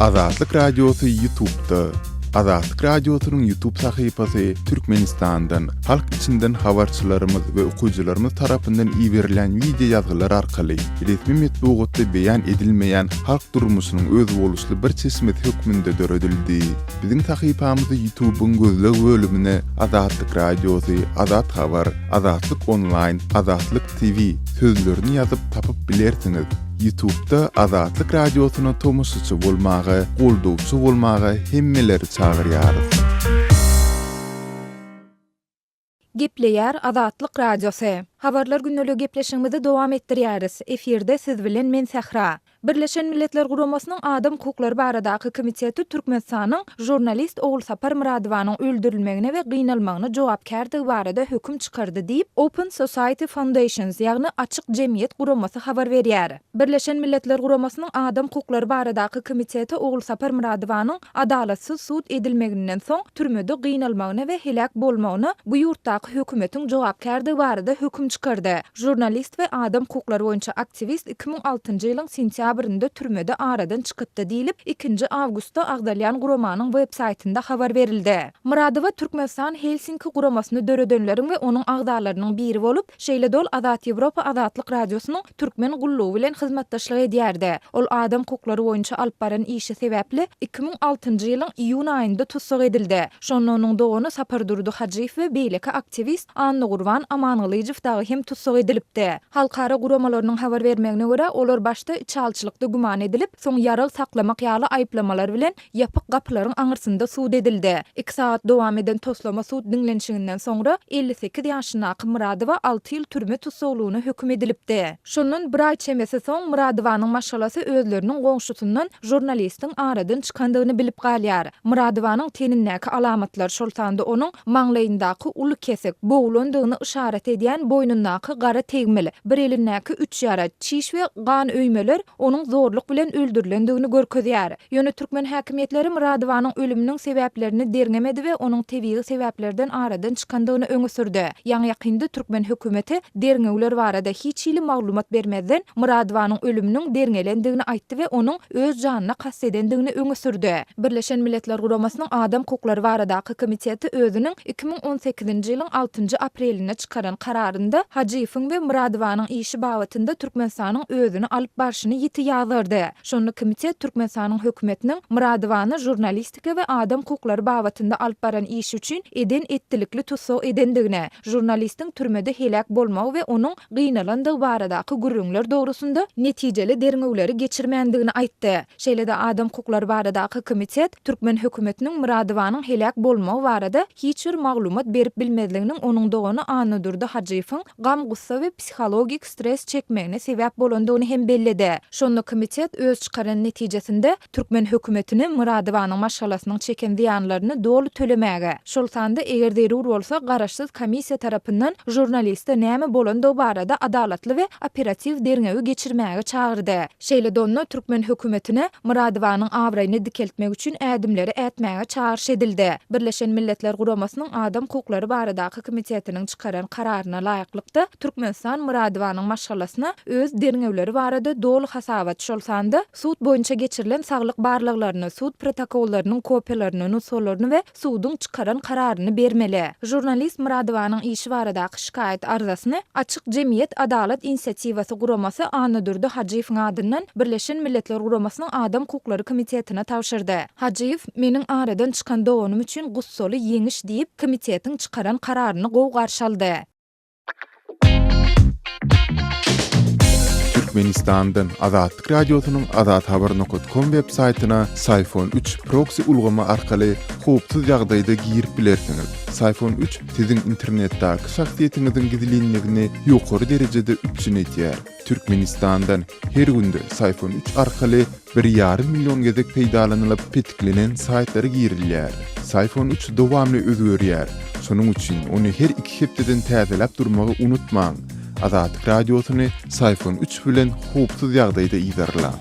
Azatlyk Radiosy Ýutubda. Azatlyk Radiosynyň Ýutub sahypasy Türkmenistandan, halk içinden habarçylarymyz we okyjylarymyz tarapyndan iberilýän wideo ýazgylar arkaly resmi metbugatda beýan edilmeýän halk durmuşynyň özboluşly bir çeşmesi hökmünde döredildi. Biziň sahypamyzy Ýutubyň gözleg bölümine Azatlyk Radiosy, Azat Habar, Azatlyk Onlaýn, Azatlyk TV sözlerini ýazyp tapyp bilersiňiz. Ýutubda Azatlyk Radiosyna tomaşaçy bolmaga, goldawçy bolmaga hemmeleri çagyrýarys. Gepleýär Azatlyk Radiosy. Habarlar gündeligi gepleşigimizi dowam etdirýäris. Efirde siz bilen men Sähra. Birleşen Milletler Guramasynyň Adam hukuklary baradaky komiteti Türkmenistanyň žurnalist Ogulsapar Myradowanyň öldürilmegine we gynalmagyna jogapkärdigi barada höküm çykardy diýip, Open Society Foundations, ýagny Açyk jemgyýet guramasy habar berýär. Birleşen Milletler Guramasynyň Adam hukuklary baradaky komiteti Ogulsapar Myradowanyň adalatsyz sud edilmeginden soň türmede gynalmagyna we heläk bolmagyna bu ýurtdaky hökümetiň jogapkärdigi barada höküm çykardy. Žurnalist we adam hukuklary boýunça aktiwist 2006-njy ýylyň sentýabrynda türmede aradan çykypdy diýlip, ikinji awgustda agzalýan guramanyň web-saýtynda habar berildi. Myradowa Türkmenistan Helsinki guramasyny döredenleriň we onuň agzalarynyň biri bolup, Şeýle-de ol Azat Ýewropa Azatlyk Radiosynyň Türkmen gullugy bilen hyzmatdaşlyk edýärdi. Ol adam hukuklary boýunça alyp baran işi sebäpli 2006-njy ýylyň iýun aýynda tussag edildi. Şonda onuň dogany Sapardurdy Hajyýew we beýleki aktiwist Annagurban Amangylyjow dagy hem tussag edilipdi. Halkara guramalarynyň habar bermegine görä, olar başda içalyçylykda güman edilip, soň ýarag saklamak ýaly aýyplamalar bilen ýapyk gapylaryň aňyrsynda sud edildi. Iki sagat dowam eden toslama sud diňlenişiginden soňra, 58 ýaşyndaky Myradowa alty ýyl türme tussaglygyna höküm edilipdi. Şondan bir aý çemesi soň Myradowanyň maşgalasy özleriniň goňşusyndan žurnalistiň aradan çykandygyny bilip galýar. Myradowanyň tenindäki alamatlar, şol sanda onuň maňlaýyndaky uly kesik, boglandygyny yşarat edýän boýnundaky gara tegmil, bir elindäki üç ýara, çiş we gan öýmeler onuň zorluk bilen öldürilendigini görkezýär. Ýöne türkmen häkimiýetleri Myradowanyň ölüminiň sebäplerini derňemedi we onuň tebigy sebäplerden aradan çykandygyny öňe sürdi. Ýaňy-ýakynda türkmen hökümeti derňewler barada hiç hili maglumat bermezden, Myradowanyň ölüminiň derňelendigini aýtdy we onuň öz janyna kast edendigini öňe sürdi. Birleşen Milletler Guramasynyň Adam hukuklary baradaky komiteti özüniň 2018-nji ýylyň altynjy aprelinde çykaran kararynda Hajyýewiň we Myradowanyň işi babatynda Türkmenistanyň özüni alyp barşyny ýiti ýazgardy. Şonda komitet Türkmenistanyň hökümetiniň Myradowany žurnalistika we adam hukuklary babatynda alyp baran işi üçin eden-etdilikli tussag edendigini, žurnalistiň türmede heläk bolmagy we onuň gynalandygy baradaky gürrüňler dogrusynda netijeli derňewleri geçirmändigini aýtdy. Şeýle-de Adam hukuklary baradaky komitet türkmen hökümetiniň Myradowanyň heläk bolmagy barada hiç bir maglumat berip bilmezliginiň onuň dogany Annadurdy Hajyýewiň gam-gussa we psihologik stres çekmegine sebäp bolandygyny hem belledi. Şonda komitet öz çykaran netijesinde türkmen hökümetini Myradowanyň maşgalasynyň çeken zyýanlaryny doly tölemäge, şol sanda eger zerur bolsa garaşsyz komissiýa tarapyndan žurnaliste näme bolandygy barada adalatly we operatiw derňewi geçirmäge çagyrdy. Şeýle-de onda türkmen hökümetine Myradowanyň abraýyny dikeltmek üçin ädimleri ätmäge çagyryş edildi. Birleşen Milletler Guramasynyň Adam hukuklary baradaky komitetiniň çykaran kararyna laýyklykda, Türkmenistan Myradowanyň maşgalasyna öz derňewleri barada doly hasabat, şol sanda sud boýunça geçirilen saglyk barlaglaryny, sud protokollarynyň kopiýalaryny, nusgalaryny we suduň çykaran kararyny bermeli. Žurnalist Myradowanyň işi baradaky şikaýat arzasyny Açyk jemgyýet adalat inisiatiwasy guramasy Annadurdy Hajyýewiň adyndan Birleşen Milletler Guramasynyň Adam hukuklary komitetine tabşyrdy. Hajyýew, Meniň aradan çykan doganym üçin gussaly ýeňiş diýip, komitetiň çykaran kararyny gowy garşy aldy. Türkmenistandan Azatlyk Radiosynyň azathabar nokat kom web saýtyna Syfon 3 proksi ulgamy arkaly howpsuz ýagdaýda girip bilersiňiz. Syfon 3 siziň internetdäki şahsyýetiňiziň gizlinligini ýokary derejede üpjün edýär. Türkmenistandan her günde Syfon 3 arkaly bir ýarym million gezek peýdalanylyp petiklenen saýtlara girilýär. Syfon 3 dowamly özgerýär. Şonuň üçin ony her iki hepdeden täzeläp durmagy unutmaň. Azatlyk Radiosyny Syfon 3 bilen howpsuz ýagdaýda yzarlaň.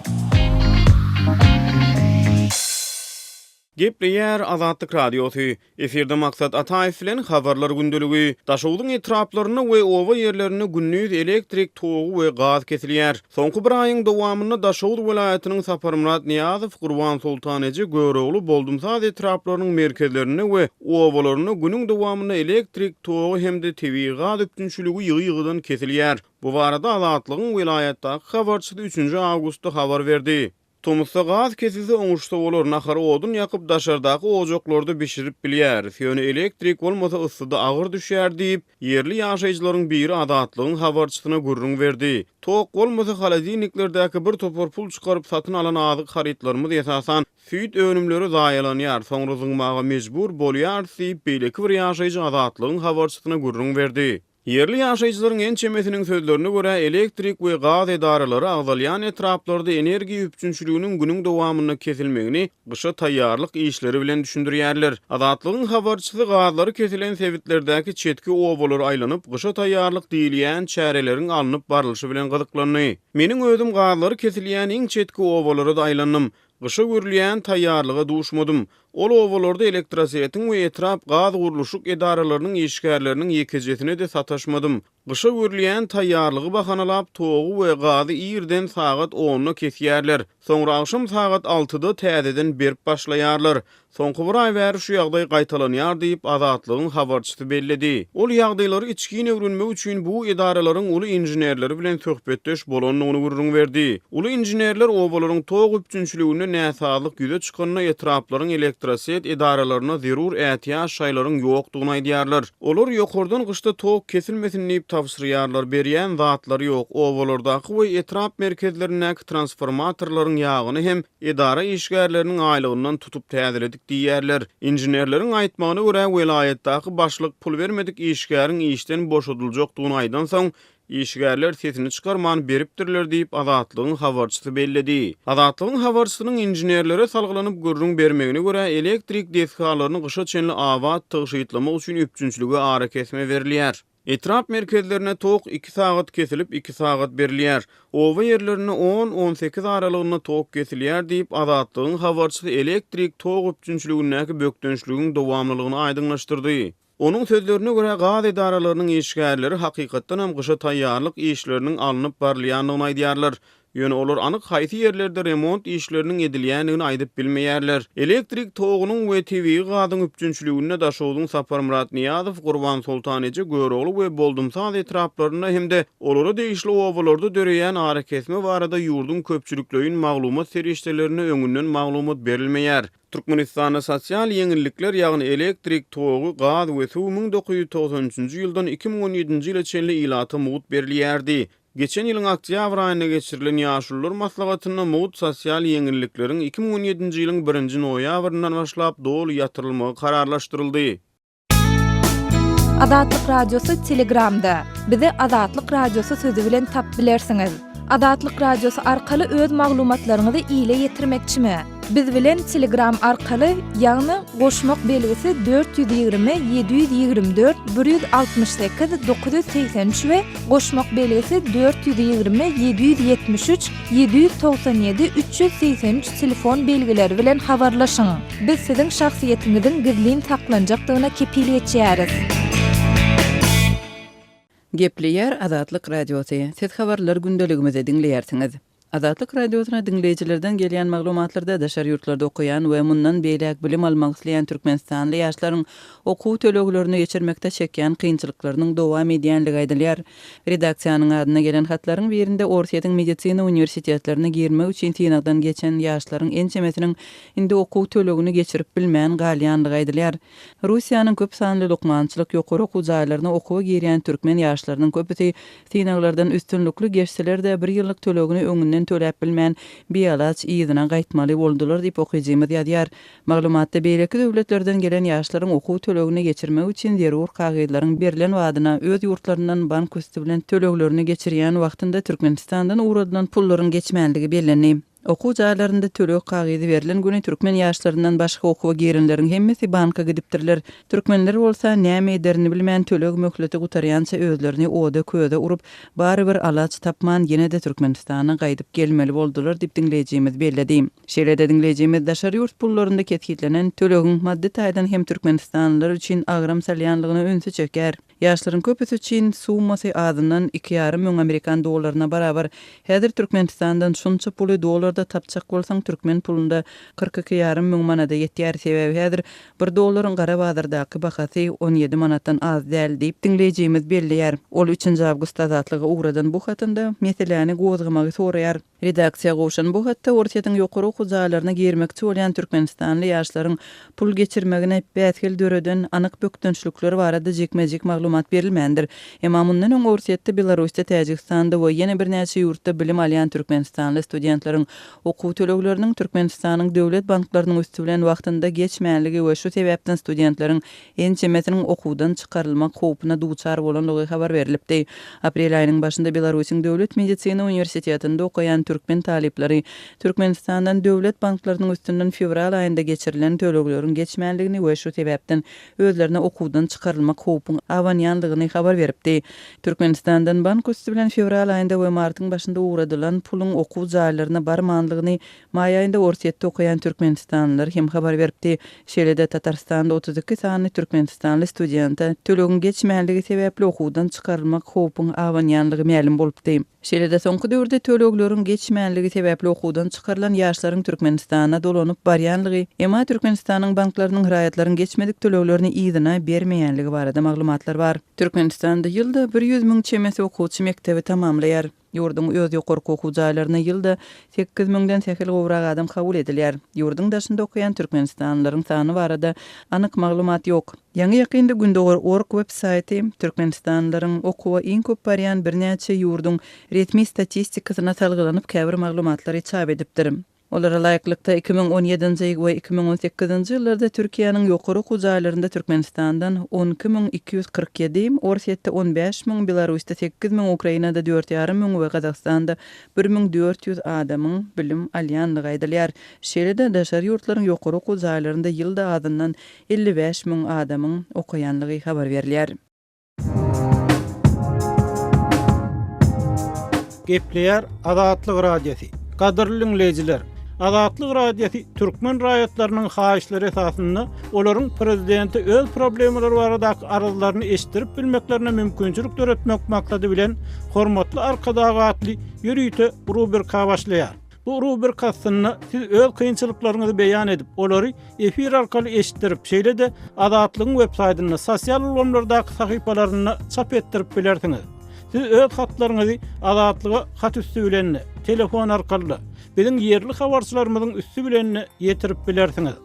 Gepleýär Azatlyk Radiosy. Efirde Maksat Ataýew bilen Habarlar gündeligi. Daşogzuň etraplarynda we oba ýerlerinde gündiz elektrik togy we gaz kesilýär. Soňky bir aýyň dowamynda Daşoguz welaýatynyň Saparmyrat Nyýazow, Gurbansoltan eje, Görogly, Boldumsaz etraplarynyň merkezlerinde we obalarynda günüň dowamynda elektrik togy hem-de tebigy gaz üpjünçiligi ýygy-ýygydan kesilýär. Bu barada Azatlygyň welaýatdaky habarçysy üçünji awgustda habar berdi. Tomusda gaz kesilse oňuşsa bolar, nahary odun ýakyp daşardaky ojaklarda bişirip bilýäris, ýöne elektrik bolmasa yssyda agyr düşýär diýip, ýerli ýaşaýjylaryň biri Azatlygyň habarçysyna gürrüň berdi. Tok bolmasa holodilniklerdäki bir topar pul çykaryp satyn alan azyk harytlarymyz esasan süýt önümleri zaýalanýar, soňra zyňmaga mejbur bolýarys diýip, beýleki bir ýaşaýjy Azatlygyň habarçysyna gürrüň berdi. Ýerli ýaşaýjylaryň ençemesiniň sözlerine görä, elektrik we gaz edaralary agzalýan etraplarda energiýa üpjünçiliginiň günüň dowamynda kesilmegini gyşa taýýarlyk işleri bilen düşündirýärler. Azatlygyň habarçysy gazlary kesilen sebitlerdäki çetki obalary aýlanyp, gyşa taýýarlyk diýilýän çäreleriň alnyp barlyşy bilen gyzyklandy. Meniň özüm gazlary kesilýän iň çetki obalara-da aýlandym. Gyşa görülýän taýýarlyga duşmadym. Ol obalarda elektrosetiň we etrap gaz gurluşyk edaralarynyň işgärleriniň ýekejesine-de sataşmadym. Gyşa görülýän taýýarlygy bahanalap, togy we gazy irden sagat onda kesýärler. Soňra agşam sagat altyda täzeden berip başlaýarlar. Soňky bir aý bäri şu ýagdaý gaýtalanýar diýip, Azatlygyň habarçysy belledi. Ol ýagdaýlary içgin öwrenmek üçin bu edaralaryň uly inženerleri bilen söhbetdeş bolandygyny gürrüň berdi. Uly inženerler obalaryň tok üpjünçiliginde näsazlyk ýüze çykanda etraplaryň elektroset edaralaryna zerur ätiýaç şaýlaryň ýokdugyny aýdýarlar. Olar ýokardan gyşda tok kesilmesin diýip tabşyrýarlar, berýän zatlary ýok. Obalardaky we etrap merkezlerindäki transformatorlaryň ýagyny hem Edara işgärleriniň aýlygyndan tutup täzeledik diýýärler. Inženerleriň aýtmagyna görä, welaýatdaky başlyk pul bermedik işgäriň işden boşadyljakdygyny aýdansoň, işgärler sesini çykarman beripdirler diýip, Azatlygyň habarçysy belledi. Azatlygyň habarçysynyň inženerlere salgylanyp gürrüň bermegine görä, elektrik desgalaryny gyşa çenli abat tygşytlamak üçin üpjünçilige arakesme berilýär. Etrap merkezlerine tok iki sagat kesilip, iki sagat berilýär. Oba ýerlerinde on, on sekiz aralygynda tok kesilýär diýip, Azatlygyň habarçysy elektrik tok üpjünçiligindäki bökdençligiň dowamlylygyny aýdyňlaşdyrdy. Onuň sözlerine görä, gaz edaralarynyň işgärleri hakykatdanam gyşa taýýarlyk işleriniň alnyp barylýandygyny aýdýarlar. Ýöne olar anyk haýsy ýerlerde remont işleriniň edilýändigini aýdyp bilmeýärler. Elektrik togunyň we tebigy gazyň üpjünçiliginde Daşogzuň Saparmyrat Nyýazow, Gurbansoltan eje, Görogly we Boldumsaz etraplarynda hem-de olara degişli obalarda döreýän arakesme barada ýurduň köpçülikleýin maglumat serişdelerinde öňünden maglumat berilmeýär. Türkmenistanda sosial ýeňillikler, ýagny elektrik togy, gaz we suw 1993-nji ýyldan 2017-nji ýyla çenli ilata mugt berilýärdi. Geçen ýylyň oktýabr aýynda geçirilen Ýaşulular maslahatynda mugt sosial ýeňillikleriň 2017-nji ýylyň birinji noýabryndan başlap doly ýatyrylmagy kararlaşdyryldy. Azatlyk Radiosy Telegramda. Bizi Azatlyk Radiosy sözi bilen tapyp bilersiňiz. Azatlyk Radiosy arkaly öz maglumatlaryňyzy ile ýetirmekçimi? Biz bilen Telegram arkaly, ýagny goşmak belgisi 420 724 168 983 we goşmak belgisi 420 773 797 383 telefon belgileri bilen habarlaşyň. Biz siziň şahsyýetiňiziň gizlin saklanjakdygyna kepil geçýäris. Gepleýär Azatlyk Radiosy, Siz habarlar gündeligimizi diňleýärsiňiz. Azatlyk Radiosyna diňleýjilerden gelýän maglumatlarda daşary ýurtlarda okaýan we mundan beýläk bilim almak isleýän türkmenistanly ýaşlaryň okuw töleglerini geçirmekde çekýän kynçylyklarynyň dowam edýänligi aýdylýar. Redaksiýanyň adyna gelen hatlaryň birinde Orsýetiň medisina uniwersitetlerine girmek üçin synagdan geçen ýaşlaryň ençemesiniň indi okuw tölegini geçirip bilmän galýanlygy aýdylýar. Russiýanyň köp sanly lukmançylyk ýokary okuw jaýlaryna okuwa girýän türkmen ýaşlarynyň köpüsi synaglardan üstünlikli geçseler-de, bir ýyllyk tölegini öňünden töläp bilmän, bialaç yzyna gaýtmaly boldular diýip, okyjymyz ýazýar. Maglumatda beýleki döwletlerden gelen ýaşlaryň okuw tölegini geçirmek üçin zerur kagyzlaryň berlen badyna öz ýurtlaryndan bank üsti bilen töleglerini geçirýän wagtynda Türkmenistandan ugradylan pullaryň geçmänligi bellendi. Okuw jaýlarynda töleg kagyzy berlen güni türkmen ýaşlaryndan başga okuwa girenleriň hemmesi banka gidipdirler. Türkmenler bolsa, näme ederini bilmän töleg möhleti gutarýança özlerini oda-köze urup, barybir alaç tapman ýene-de Türkmenistana gaýdyp gelmeli boldular diýip diňleýjimiz belledi. Şeýle-de diňleýjimiz daşary ýurt pullarynda kesgitlenen tölegiň maddy taýdan hem türkmenistanlylar üçin agram salýanlygyna ünsi çekýär. Ýaşlaryň köpüsi üçin summasy azyndan 2,5 müň amerikan dollaryna barabar. Häzir Türkmenistandan şunça puly dollarda tapjak bolsaň türkmen pulunda 42 ýarym müň manada ýetýär. Sebäbi häzir bir dollaryň gara bazardaky bahasy 17 manatdan az däl diýip, diňleýjimiz belleýär. Ol üçünji awgustda Azatlyga ugradan bu hatynda meseläni gozgamagy soraýar. Redaksiýa gowşan bu hatda Orsýetiň ýokary okuw jaýlaryna girmekçi bolýan türkmenistanly ýaşlaryň pul geçirmegine päsgel döreden anyk bökdençlikler barada jikme-jik maglumat berilmändir. Emma mundan öň Orsýetde, Belarusda, Täjigistanda we ýene birnäçe ýurtda bilim alýan türkmenistanly studentleriň okuw tölegleriniň Türkmenistanyň döwlet banklarynyň üsti bilen wagtynda geçmänligi we şu sebäpden studentleriň ençemesiniň okuwdan çykarylmak howpuna duçar bolandygy habar berlipdi. Aprel aýynyň başynda Belarusyň Döwlet medisina uniwersitetinde okaýan türkmen talyplary Türkmenistandan döwlet banklarynyň üstünden fewral aýynda geçirilen tölegleriň geçmändigini we şu sebäpden özlerine okuwdan çykarylmak howpuň abanýandygyny habar beripdi. Türkmenistandan bank üsti bilen fewral aýynda we martyň başynda ugradylan puluň okuw jaýlaryna barmandygyny Maý aýynda Orsýetde okaýan türkmenistanlylar hem habar beripdi. Şeýle-de Tatarystanda 32 sany türkmenistanly studente tölegiň geçmänligi sebäpli okuwdan çykarylmak howpuň abanýanlygy mälim bolupdy. Şeýle-de soňky döwürde tölegleriň geçmänligi sebäpli okuwdan çykarylan ýaşlaryň Türkmenistana dolanyp barýanlygy, emma Türkmenistanyň banklarynyň raýatlaryň geçmedik töleglerini yzyna bermeýänligi barada maglumatlar bar. Türkmenistanda ýylda 100 müň çemesi okuwçy mekdebi tamamlaýar. Ýurduň öz ýokarky okuw jaýlaryna ýylda sekiz müňden sähel gowrak adam kabul edilýär. Ýurduň daşynda okaýan türkmenistanlylaryň sany barada anyk maglumat ýok. Ýaňy-ýakynda Gündogar org web saýty türkmenistanlylaryň okuwa iň köp barýan birnäçe ýurduň resmi statistikasyna salgylanyp käbir maglumatlary çap edipdir. Olara laýyklykda, 2017-nji we 2018-nji ýyllarda Türkiýäniň ýokary okuw jaýlarynda Türkmenistandan 12 247, Orsýetde 15 müň, Belarusda 8 müň, Ukrainada dört ýarym müň we Gazagystanda 1400 adamyň bilim alýandygy aýdylýar. Şeýle-de, daşary ýurtlaryň ýokary okuw jaýlarynda ýylda azyndan 55 müň adamyň okaýandygy habar berilýär. Gepleýär Azatlyk Radiosy. Gadyrly diňleýjiler! Azatlyk Radiosy türkmen raýatlarynyň haýyşlary esasynda olaryň prezidente öz problemalary baradaky arzlaryny eşitdirip bilmeklerine mümkinçilik döretmek maksady bilen Hormatly Arkadag atly ýörite rubrika başlaýar. Bu rubrika astynda siz öz kynçylyklaryňyzy beýan edip, olary efir arkaly eşitdirip, şeýle-de Azatlygyň websaýtynda, sosial ulgamlardaky sahypalarynda çap etdirip bilersiňiz. Siz öz hatlaryňyzy Azatlyga hat üsti bilen-de, telefon arkaly-da, biziň ýerli habarçylarymyzyň üsti bilen-de ýetirip bilersiňiz.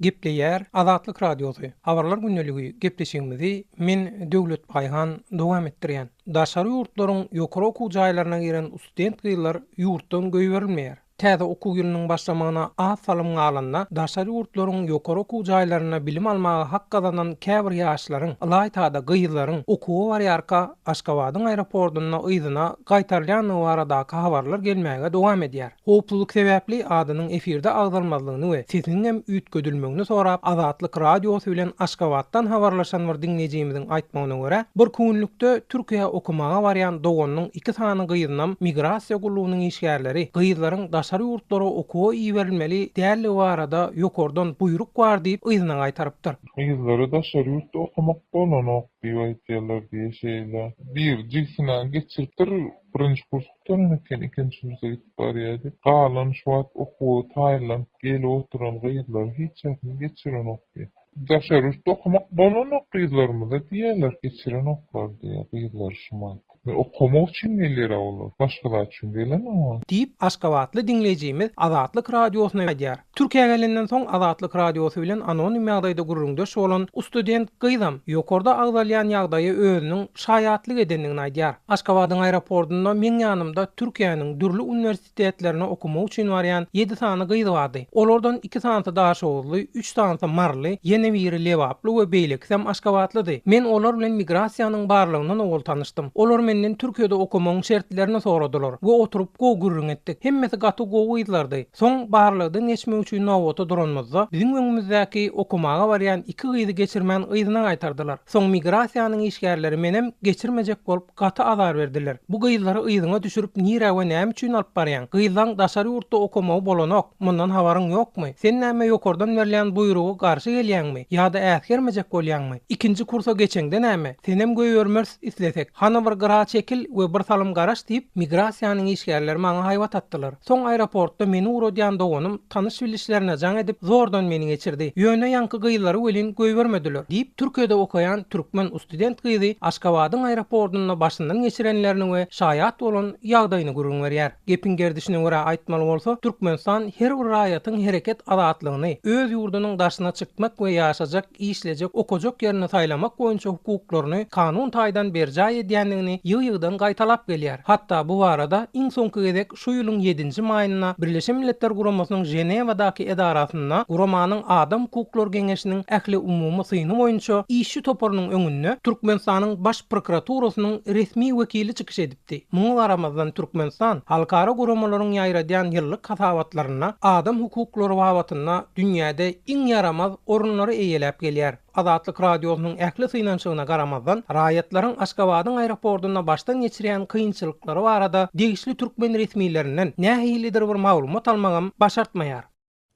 Gepleýär Azatlyk Radiosy, Habarlar gündeligi gepleşigimizi men Döwlet Baýhan dowam etdirýän. Daşary ýurtlaryň ýokary okuw jaýlaryna giren student gyzlar ýurtdan goýberilmeýär. Täze okuw ýylynyň başlamagyna az salym galanda daşary ýurtlaryň ýokary okuw jaýlarynda bilim almaga hak gazanan käbir ýaşlaryň, ylaýta-da gyzlaryň okuwa barýarka Aşgabadyň aeroportunda yzyna gaýtarylýandygy baradaky habarlar gelmäge dowam edýär. Howpsuzlyk sebäpli adynyň efirde agzalmazlygyny we sesiniňem üýtgedilmegini sorap Azatlyk Radiosy bilen Aşgabatdan habarlaşan bir diňleýjimiziň aýtmagyna görä, bir günlükde Türkiýä okamaga barýan doganynyň iki sany gyzynam migrasiýa gullugynyň işgärleri gyzlaryň daşary ýurtlara okuwa iberilmeli däldigi barada ýokardan buýruk bar diýip yzyna gaýtarypdyr. Gyzlara daşary ýurtda okamak bolanok diýip aýtýarlar diýe şeýle. Biri jigisine geçiripdir birinji kurs gutaran eken ikinji kursa gidip barýar diýip. Galan şu wagt okuwa taýynlanyp gelip oturan gyzlary hiç ýasyny geçirenok diýýär. Daşary ýurtda okamak bolanok gyzlarymyza diýýärler geçirenoklar diýýär gyzlary şumat. Okamak üçin gelýär-ä olar başga zat üçin gelenok. Diýip, aşgabatly diňleýjimiz Azatlyk Radiosyna aýdýar. Türkiýä gelenden soň Azatlyk Radiosy bilen anonim ýagdaýda gürrüňdeş bolan ustudent gyzam ýokarda agzalýan ýagdaýa özüniň şaýatlyk edendigini aýdýar. Aşgabadyň aeroportunda meň ýanymda Türkiýäniň dürli uniwersitetlerine okamak üçin barýan ýedi sany gyz bardy. Olardan iki sanysy daşoguzly, üç sanysy maryly, ýene biri lebaply we beýlekisem aşgabatlydy. Men olar bilen migrasiýanyň barlygyndan owal tanyşdym. Olar meni. menden Türkiýede okamagyň şertlerini soradylar we oturyp gowy gürrüň etdik. Hemmesi gaty gowy gyzlardy. Soň barlagdan geçmek üçin nobata duranymyzda, biziň öňümizdäki okamaga barýan iki gyzy geçirmän yzyna gaýtardylar. Soň migrasiýanyň işgärleri menem geçirmejek bolup gaty azar berdiler. Bu gyzlary yzyňa düşürip nirä we näme üçin alyp barýaň? Gyzlaň daşary ýurtda okamagy bolanok, mundan habaryň ýokmy? Sen näme ýokardan berilýän buýruga garşy gelýäňmi ýa-da äsgermejek bolýaňmy? Ikinji kursa geçeňde näme, senem goýbermeris islesek. Hany bir gyra çekil we bir salym garaş diýip, migrasiýanyň işgärleri maňa haýbat atdylar. Soň aeroportda meni ugradýan doganym tanyş-bilişlerine jaň edip, zordan meni geçirdi. Ýöne ýaňky gyzlary welin goýbermediler, diýip, Türkiýede okaýan türkmen ustudent gyzy Aşgabadyň aeropordunda başyndan geçirenlerini we şaýat bolan ýagdaýyny gürrüň berýär. Gepiň gerdişine görä aýtmaly bolsa, Türkmenistan her bir raýatyň hereket azatlygyny, öz ýurdunyň daşyna çykmak we ýaşajak, işlejek, okajak ýerini saýlamak boýunça hukuklaryny kanun taýdan berjaý edýändigini ýygy-ýygydan gaýtalap gelýär. Hatda bu barada iň soňky gezek şu ýylyň ýedinji maýynda Birleşen Milletler Guramasynyň Ženewadaky edarasynda guramanyň Adam hukuklary geňeşiniň ähliumumy syny boýunça işçi toparynyň öňünde Türkmenistanyň Baş prokuraturasynyň resmi wekili çykyş edipdi. Muňa garamazdan Türkmenistan halkara guramalaryň ýaýradýan ýyllyk hasabatlarynda adam hukuklary babatynda dünýäde iň ýaramaz orunlary eýeläp gelýär. Azatlyk Radiosynyň ähli synanyşygyna garamazdan, raýatlaryň Aşgabadyň aeropordunda başdan geçirýän kynçylyklary barada degişli türkmen resmilerinden nähilidir bir maglumat almagam başartmaýar.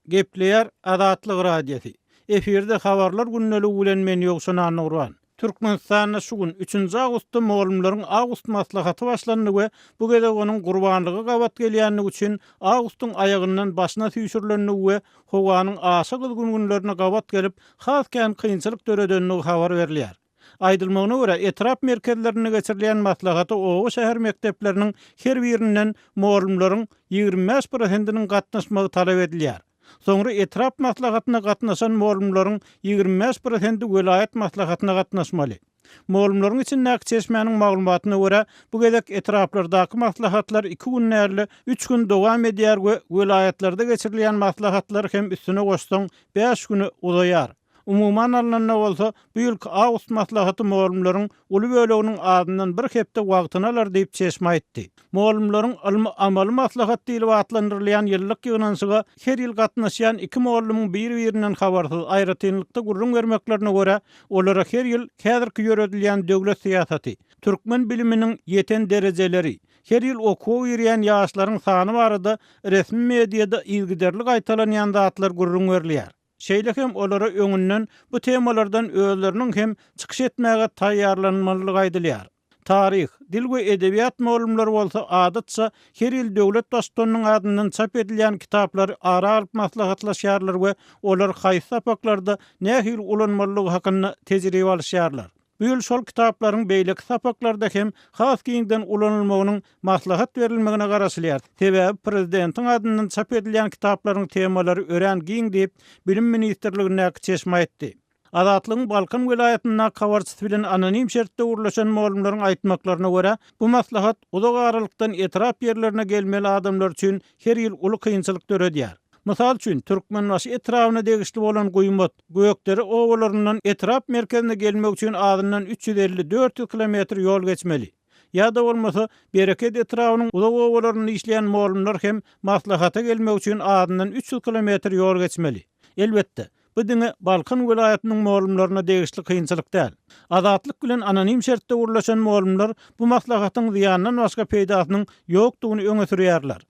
Gepleýär Azatlyk Radiosy. Efirde Habarlar gündeligi bilen men Ýowşan Annagurban. Türkmenistanda şu gün, üçünji awgustda mugallymlaryň awgust maslahaty başlandy we bu gezek onuň Gurbanlyga gabat gelýändigi üçin awgustyň aýagyndan başyna süýşürilendigi we howanyň aşa gyzgyn günlerine gabat gelip has kän kynçylyk döredendigi habar berilýär. Aýdylmagyna görä, etrap merkezlerinde geçirilýän maslahata oba-şäher mekdepleriniň her birinden mugallymlaryň 25 prosentiniň gatnaşmagy talap edilýär. Soňra etrap maslahatyna gatnaşan mugallymlaryň 25 prosenti welaýat maslahatyna gatnaşmaly. Mugallymlaryň içindäki çeşmäniň maglumatyna görä, bu gezek etraplardaky maslahatlar iki gün däl-de, üç gün dowam edýär we welaýatlarda geçirilýän maslahatlar hem üstüne goşsaň, bäş güne uzaýar. Umuman alnanda bolsa, bu ýylky awgust maslahaty mugallymlaryň uly böleginiň azyndan bir hepde wagtyny alar diýip, çeşme aýtdy. Mugallymlaryň ylmy-amaly maslahat diýlip atlandyrylýan ýyllyk ýygnanyşyga her ýyl gatnaşýan iki mugallymyň bir-birinden habarsyz aýratynlykda gürrüň bermeklerine görä, olara her ýyl häzirki ýöredilýän döwlet syýasaty, türkmen biliminiň ýeten derejeleri, her ýyl okuwa girýän ýaşlaryň sany barada resmi mediada yzygiderli gaýtalanýan zatlar gürrüň berilýär. Şeýle hem olara öňünden bu temalardan özleriniň hem çykyş etmäge taýýarlanmalydygy aýdylýar. Taryh, dil we edebiýat mugallymlary bolsa adatça her ýyl döwlet Baştutanynyň adyndan çap edilýän kitaplary ara alyp maslahatlaşýarlar we olary haýsy sapaklarda nähili ulanmalydygy hakynda tejribe alyşýarlar. Bu ýyl şol kitaplaryň beýleki sapaklarda hem has giňden ulanylmagynyň maslahat berilmegine garaşylýar, sebäbi prezidentiň adyndan çap edilýän kitaplaryň temalary örän giň diýip, Bilim ministrligindäki çeşme aýtdy. Azatlygyň Balkan welaýatyndaky habarçysy bilen anonim şertde gürleşen mugallymlaryň aýtmaklaryna görä, bu maslahat uzak aralykdan etrap ýerlerine gelmeli adamlar üçin her ýyl uly kynçylyk döredýär. Mysal üçin, Türkmenbaşy etrabyna degişli bolan Guýmat, Gökdere obalaryndan etrap merkezine gelmek üçin azyndan 350-400 kilometr ýol geçmeli. Ýa-da bolmasa, Bereket etrabynyň uzak obalarynda işleýän mugallymlar hem maslahata gelmek üçin azyndan 300 kilometr ýol geçmeli. Elbetde, bu diňe Balkan welaýatynyň mugallymlaryna degişli kynçylyk däl. Azatlyk bilen anonim şertde gürleşen mugallymlar bu maslahatyň zyýandan başga peýdasynyň ýokdugyny öňe sürýärler.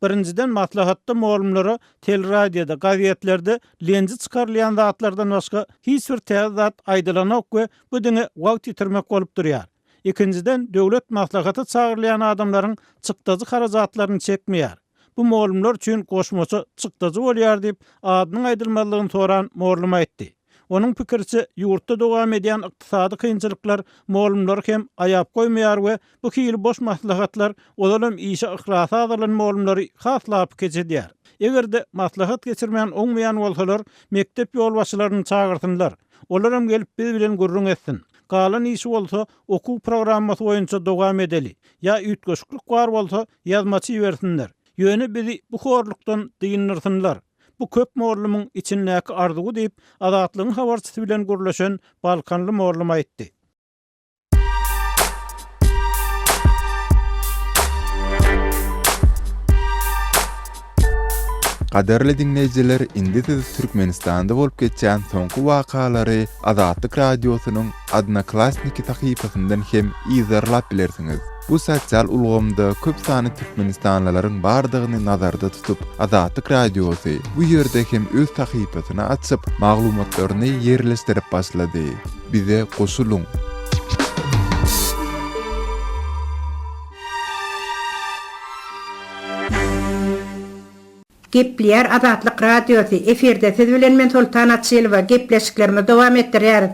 Birinjiden, maslahatda mugallymlara teleradioda, gazetlerde lenji çykarylýan zatlardan başga hiç bir täze zat aýdylanok we bu diňe wagt ýitirmek bolup durýar. Ikinjiden, döwlet maslahata çagyrylýan adamlaryň çykdajy-harajatlaryny çekmeýär. Bu mugallymlar üçin goşmaça çykdajy bolýar diýip, adynyň aýdylmazlygyny soran mugallym aýtdy. Onuň pikiriçe, ýurtda dowam edýän ykdysady kynçylyklar mugallymlary hem aýap goýmaýar we bu hili boş maslahatlar ozalam işe yhlasy azalan mugallymlary has lapykeç edýär. Eger-de maslahat geçirmän oňmaýan bolsalar, mekdep ýolbaşçylaryny çagyrsynlar. Olaram gelip biz bilen gürrüň etsin. Galan işi bolsa okuw programmasy boýunça dowam edeli. Ýa üýtgeşiklik bar bolsa, ýazmaça ibersinler. Ýöne bizi bu horlukdan dyndyrsynlar. Bu köp mollumyň içindäki arzuwy diýip, Azatlygyň habarçysy bilen gürleşen balkanly mollum aýtdy. Gadyrly diňleýjiler indi siz Türkmenistanda bolup geçýän soňky wakalary Azatlyk Radiosynyň Odnoklassniki sahypasyndan hem yzarlap bilersiňiz. Bu sosial ulgamda köp sanly türkmenistanlylaryň bardygyny nazarda tutup, Azatlyk Radiosy bu ýerde hem öz sahypasyny açyp, maglumatlaryny ýerleşdirip başlady. Bize goşulyň! Gepleýär Azatlyk Radiosy, efirde siz bilen men Soltan Açylowa, gepleşiklerimizi dowam etdirýäris.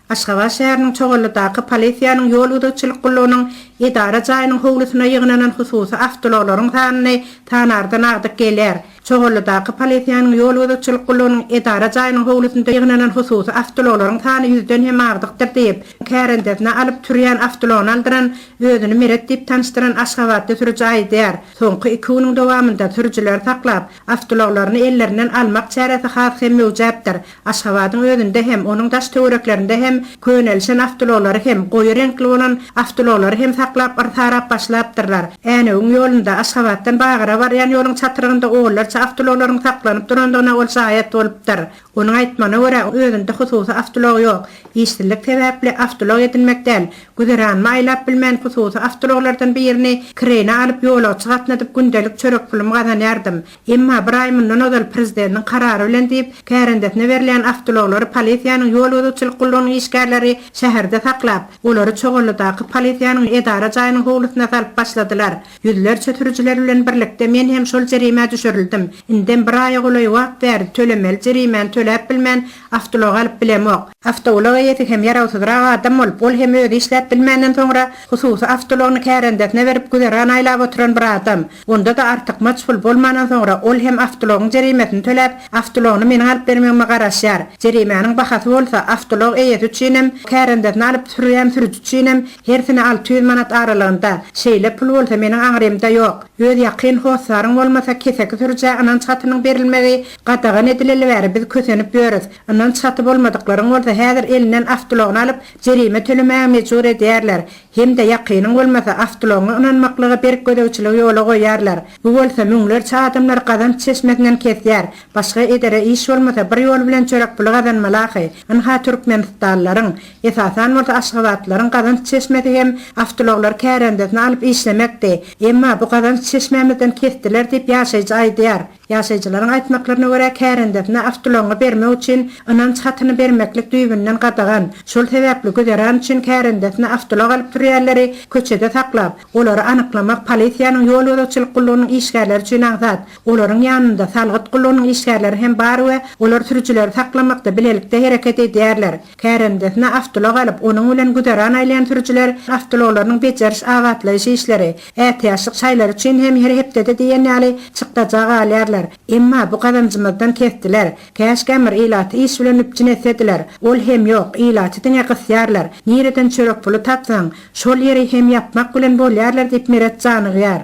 Aşgabat şäheriniň Çoganlydaky polisiýanyň ýol gözegçilik gullugynyň edara jaýynyň howlusyna ýygnanan hususy awtoulaglaryň sanyny sanardan agdyk gelýär. Çoganlydaky polisiýanyň ýol gözegçilik gullugynyň edara jaýynyň howlusynda ýygnanan hususy awtoulaglaryň sany ýüzden hem agdykdyr diýip, kärendesine alyp sürýän awtoulagyny aldyran, özüni Meret diýip tanyşdyran aşgabatly sürüji aýdýar. Soňky iki günüň dowamynda sürüjileri saklap, awtoulaglaryny ellerinden almak çäresi has hem möwjäpdir. Aşgabadyň özünde hem, onuň daş-töwereklerinde hem könelişen awtoulaglary hem, goýy reňkli bolan awtoulaglary hem saklap yrsarap başlapdyrlar. Änewiň ýolunda, Aşgabatdan Bagyra barýan ýoluň çatrygynda onlarça awtoulaglaryň saklanyp durandygyna ol şaýat bolupdyr. Onuň aýtmagyna görä, özünde hususy awtoulag ýok. Işsizlik sebäpli awtoulag edinmek däl, güzeranymy aýlap bilmän hususy awtoulaglardan birini kireýine alyp ýolagçy gatnadyp gündelik çörek pulumy gazanýardym. Emma bir aý mundan ozal prezidentiň karary bilen diýip, kärendesine berilýän awtoulaglary polisiýanyň ýol gözegçilik gullugynyň işgärleri şäherde saklap, olary Çoganlydaky polisiýanyň edara jaýynyň howlusyna salyp başladylar. Ýüzlerçe sürüjiler bilen birlikde men hem şol jerimä düşürildim. Indem bir aýa golaý wagt bäri tölemeli jerimäni töläp bilmän, awtoulag alyp bilemok. Awtoulag eýesi hem ýarawsyzrak adam bolup, ol hem özi işläp bilmänden soňra hususy awtoulagyny kärendesine berip güzeran aýlap oturan bir adam. Onda-da artykmaç pul bolmandan soňra ol hem awtoulagyň jerimesini töläp, awtoulagyny meniň alyp bermegime garaşýar. Jerimäniň bahasy bolsa awtoulag eýesi üçinem, kärendesine alyp sürýän sürüji üçinem hersine 600 manat aralygynda. Şeýle pul bolsa meniň aňrymda ýok. Öz ýakyn hossaryň bolmasa keseki sürüjä ynanç hatynyň berilmegi gadagan edileli bäri biz kösenip ýörüs. Ynanç haty bolmadyklaryň bolsa häzir elinden awtoulagyny alyp jerime tölemäge mejbur edýärler. Hem-de ýakynyň bolmasa awtoulagyňa ynanmaklyga berk gözegçiligi ýola goýýarlar. Bu bolsa müňlerçe adamlary gazanç çeşmesinden kesýär. Başga edere iş bolmasa bir ýol bilen çörek puly gazanmaly ahy. Ynha türkmenistanlylaryň, esasan bolsa aşgabatlylaryň gazanç çeşmesi hem awtoulaglary kärendesine alyp işlemekdi. Emma bu gazanç çeşmämizden kesdiler diýip ýaşaýjy aýdýar. Ýaşaýjylaryň aýtmaklaryna görä, kärendesine awtoulagyňy bermek üçin ynanç hatyny bermeklik düýbünden gadagan. Şol sebäpli güzeran üçin kärendesine awtoulag alyp sürýänleri köçede saklap, olary anyklamak polisiýanyň ýol gözegçilik gullugynyň işgärleri üçin aňsat. Olaryň ýanynda salgyt gullugynyň işgärleri hem bar we olar sürüjileri saklamakda bilelikde hereket edýärler. Kärendesine awtoulag alyp, onuň bilen güzeran aýlaýan sürüjiler awtoulaglarynyň bejeriş-abatlaýyş işleri, ätiýaçlyk şaýlary üçin hem her hepdede diýen ýaly çykdaja galýarlar. Emma bu gazanjymyzdan kesdiler. Käşgämir ilaty iş bilen üpjün etsediler. Ol hem ýok, ilaty diňe gysýarlar. Nireden çörek puly tapsaň, şol ýeri hem ýapmak bilen bolýarlar diýip Meret janygýar.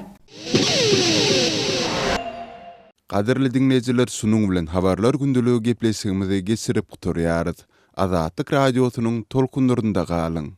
Gadyrly diňleýjiler şunuň bilen Habarlar gündeligi gepleşigimizi geçirip gutarýarys. Azatlyk Radiosynyň tolkunlarynda galyň!